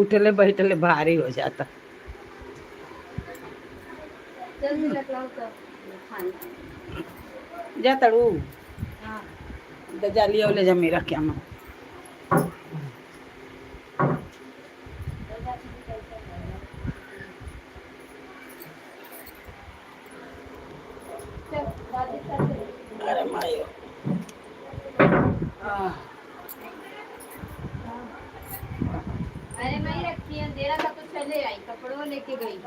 उठले बैठले भारी हो जाता। जल्दी लकड़ाओ तो खाना। जा तड़ू। हाँ। तो जा लियो ले जा मेरा क्या मैं। चल दादी साथ। अरे मायो। आह, अरे मैं रखी अंधेरा था तो चले आई, कपड़ों लेके गई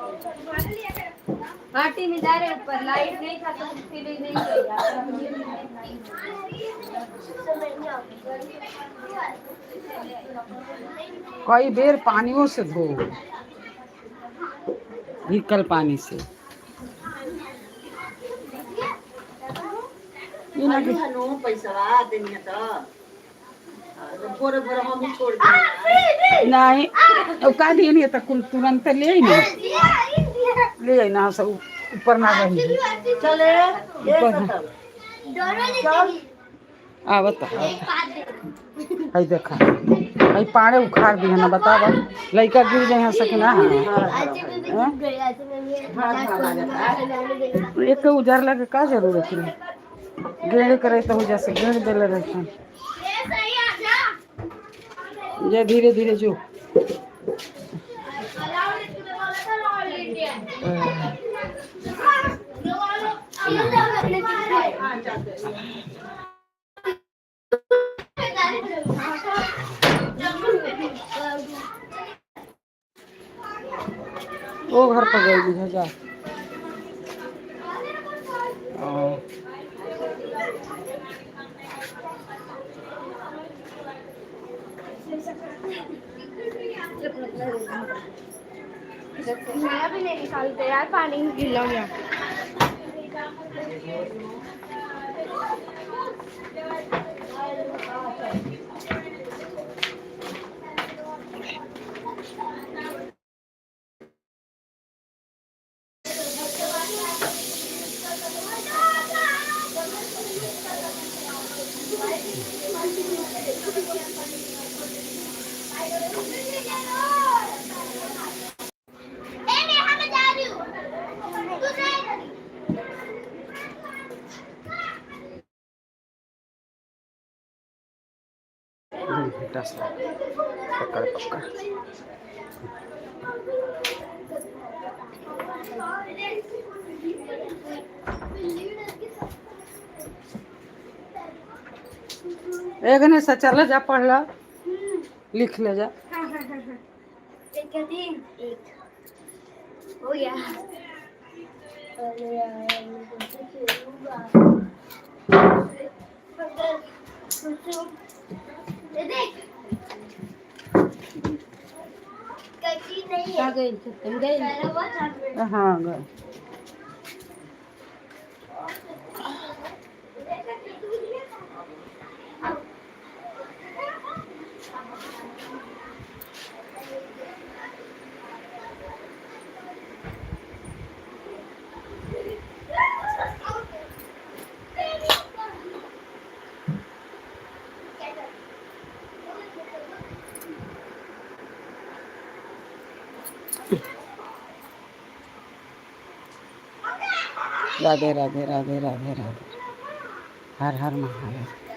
पार्टी में जा रहे, ऊपर लाइट नहीं था तो फिर नहीं गई। कई बेर पानियों से धो, भीकल पानी से। ई ना कि- हनु पैसा देनी है तो भोरे भोरे हम ही छोड़ दिए। नहीं, अब का दिए नहीं तो कुल तुरंत ले आई ना, ले आई ना, सब ऊपर ना रही। चले ये सब। चल। आवत हई देखा, हई पाड़े उखाड़ दी है ना, बतावा लइका गिर जाए सके ना। एक उजार लगे का जरूरत है? गेड़ करे तो हो जैसे गेड़ देले रहते। जा धीरे धीरे जो। वो घर पर गई है जा। ओ, मेरा भी नहीं निकालते यार, पानी गीला हो गया। घंटा से पकड़ पकड़। एक ने चल जा, पढ़ ला, लिख ले जा। हाँ हाँ हाँ हाँ, एक क्या तीन एक हो गया। अरे यार, मैं कैसे खेलूंगा? ये देख, कच्ची नहीं है। गई तुम गई। पहला हुआ था। हाँ, गए। राधे राधे राधे राधे राधे, हर हर महादेव।